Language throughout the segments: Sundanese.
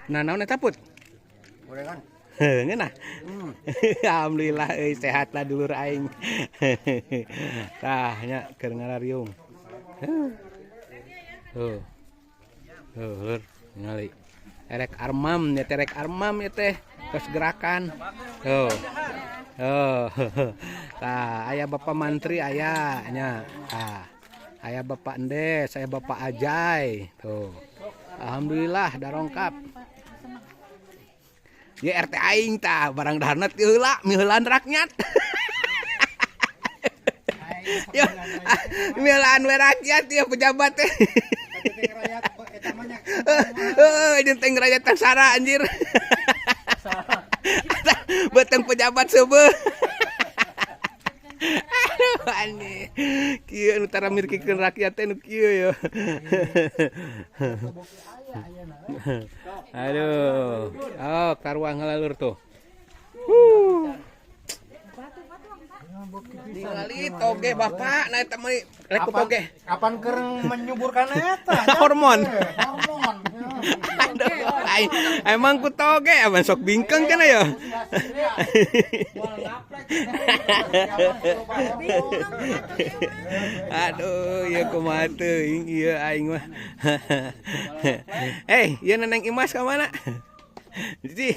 Nah, naon eta Put? Gorengan. Ngeunah. Alhamdulillah euy sehat lah dulur aing. Tah nya keur ngarariung. Tuh. Tuh, lur, ningali. Erek armam nya teh, erek armam nya teh, terus gerakan. Tuh. Tuh. Tah, aya Bapak Mantri aya nya. Tah. Aya Bapak Endes, aya Bapak Ajay. Tuh. Alhamdulillah darongkap. Ya RT aing tah barang daharna ti heula miheulaan rakyat. Ya miheulaan we rakyat ya pejabat teh. Heeh, jeung teh rakyat tangsara anjir. Beteng pejabat seubeuh. Aduh anjir. Kieu nu tara mirkikeun rakyat teh nu kieu ya. Aduh. Oh, karuang heula lur tuh. Ningali toge bapak, nah eta mah rek ku toge. Kapan keur menyuburkan eta? Hormon. Hormon. Aduh, emang ku toge, emang sok bingkeng cenah ya. Aduh, ieu kumaha teuing ieu aing mah. Eh, ieu Neneng Imas ka mana? Jadi,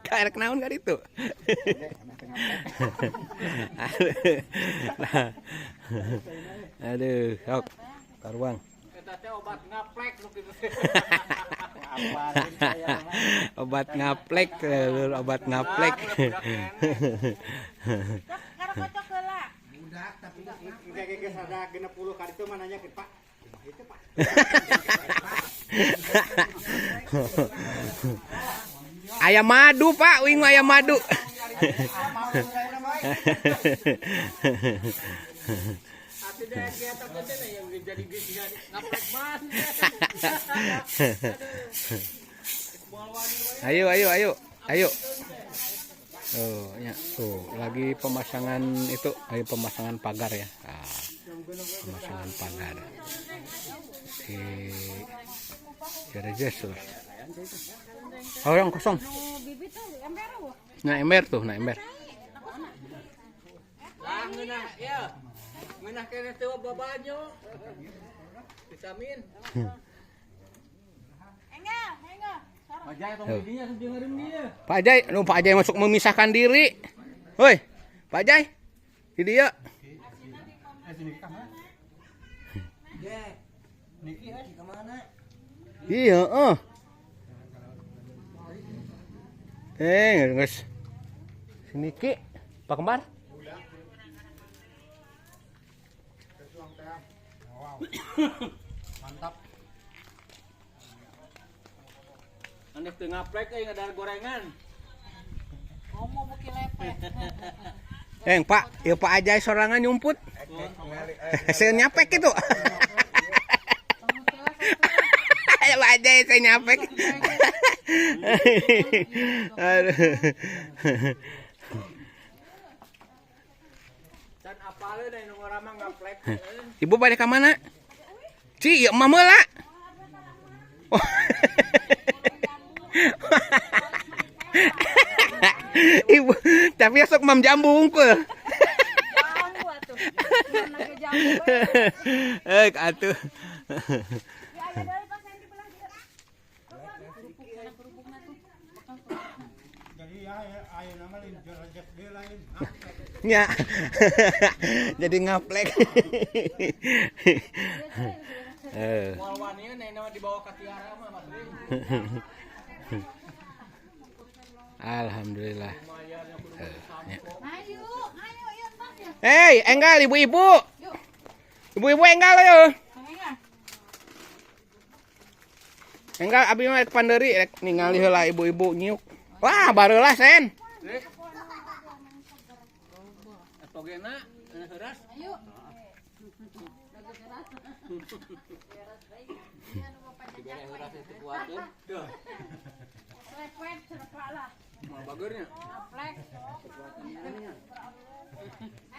ka rek naon ka ditu? Aduh, sok karuang. Eta teh obat ngaplek nu kitu. Obat ngaplek, lur, obat ngaplek. Kocok heula. Budak tapi engke geus ada 60 ka ditu mah nanya ke Pak. Kumaha itu, Pak? Ayam madu, Pak, wing ayam madu. Ayo, ayo, ayo, ayo. Oh, ya, tuh lagi pemasangan itu, ayo pemasangan pagar ya. Nah, pemasangan pagar. Di Jerejes loh. Oh, yang kosong. Nah, ember tuh, nah ember. Lah ngeunah ieu. Ngeunah keneh teu babanyo. Vitamin. Enggal, enggal. Pak Jai tong didinya dengerin dia. Pak Jai, nu Pak Jai masuk memisahkan diri. Hoi, Pak Jai. Di dia. Iya, heeh. Geus. Sini Ki, Pak Kembar. Mantap. Aneh teu ngaplek euy ngadar gorengan. Ngomong buki lepet. Pak, ieu Pak Ajay sorangan nyumput. Saya nyapek gitu. Pak Ajay saya nyapek. Aduh. Can apaleun aya nu ngaramah ngaplek. Ibu balik ka mana? Ci, ieu mah meula. Ibu, tapi sok mam jambu unggul. Jambu atuh. Mana ge jambu. Eh, atuh. Ya aya deui Pak Sandy belah dieu. Jadi ya aya nama lain jerejek deui lain. Nya. Jadi ngaplek. Eh. Moal wanian aya dibawa ka Tiara mah Mas Ring. Alhamdulillah. Ayo, ayo, ayo tas ya. Hei, enggal ibu-ibu. Ibu-ibu enggal ayo. Enggal abi mah rek pandeuri rek ningali heula ibu-ibu nyiuk. Wah, bareula sen. Togena heuras. Ayo. Dibere heuras itu kuateun. Tuh. Lepet serpa lah. Moal bageurnya. Ngaplek.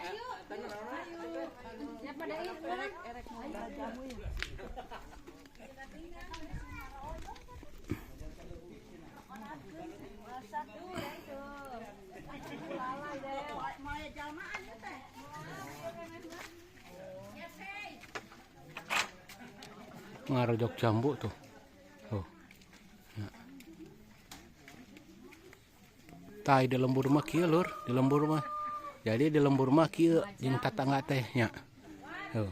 Ayo. Ayo. Ya pada ieu erek mau jamu ya. Ngarojok jambu tuh. Tuh. Nah. Tah di lembur mah kieu lur, di lembur mah. Jadi di lembur mah kieu jeung tatangga teh nya. Tuh.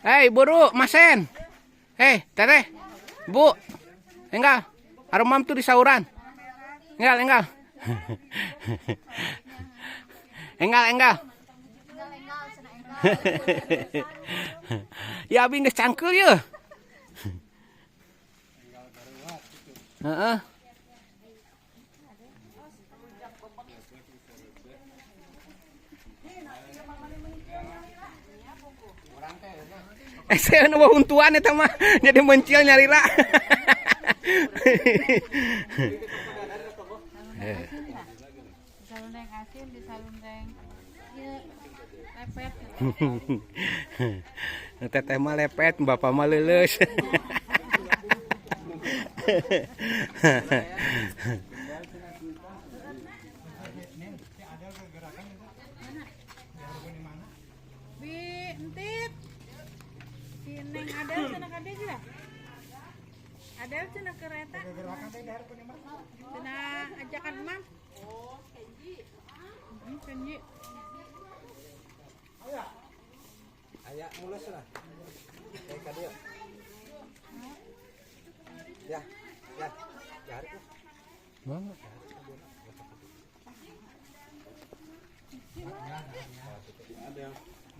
Hei, buru, Masen. Hei, teteh. Bu. Enggal. Arumam tuh di sauran. Enggal, enggal. Enggal, enggal. Ya abi geus cangkeul yeuh. Heeh. Saya nu huntuan eta mah jadi mencil nyarira. Disalundeng asin, disalundeng ieu lepet. Teteh mah lepet, bapak mah leuleus. Bi entit. Si Neng Adel cenah ka dieu geura. Adel cenah kereta. Cenah ajakan emang. Oh, Kenji. Kenji. Aya mulus lah. Kayak ka dieu. Ya, ya. Dahar tuh.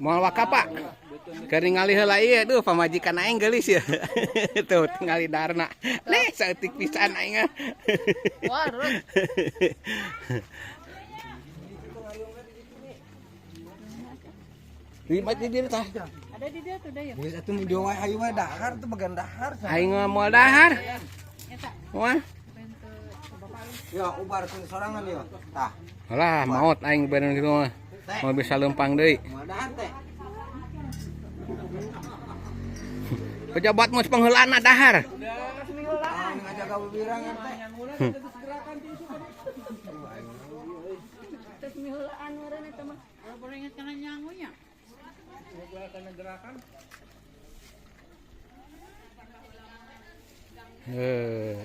Moal waka Pak. Keur ningali heula ieu duh pamajikan aing geulis ya. Tuh tingali darna. Leh saeutik pisan aing. Wah, Rut. Lima di dieu tah. Ada di dia tuh dah ya. Geus atuh di wae ayu wae dahar tuh bagian dahar. Aing mah moal dahar. Eta Wah. bentuk bapak lu. Ya ubar tuh sorangan ya. Tah. Alah maot aing bener kitu mah. Moal bisa lempang deui. Moal dahar teh. Pejabat mah pangheulana dahar. Ah, ngajaga bebirangan teh. Terus miheulaan meureun eta mah. Baru inget kana nyangunya.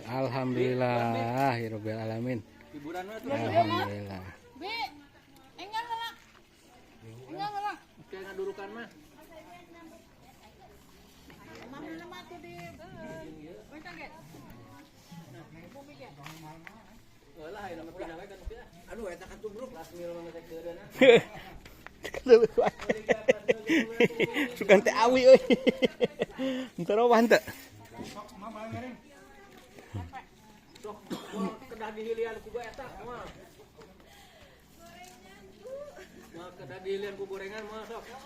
Alhamdulillah ya rabbil alamin. Hiburan mah tuh. Alhamdulillah. Bi, enggal heula. Enggal heula. Kayak ngadurukan mah. Mana mah tuh di Wes ge. Lah ayeuna mah pindah we kan kieu. Aduh eta kan tubruk. Las mil mah teh keureun. Sugan teh awi euy. Henteu robah henteu. Sok kedah dihilian ku eta moal. Moal kedah dihilian ku gorengan moal sok.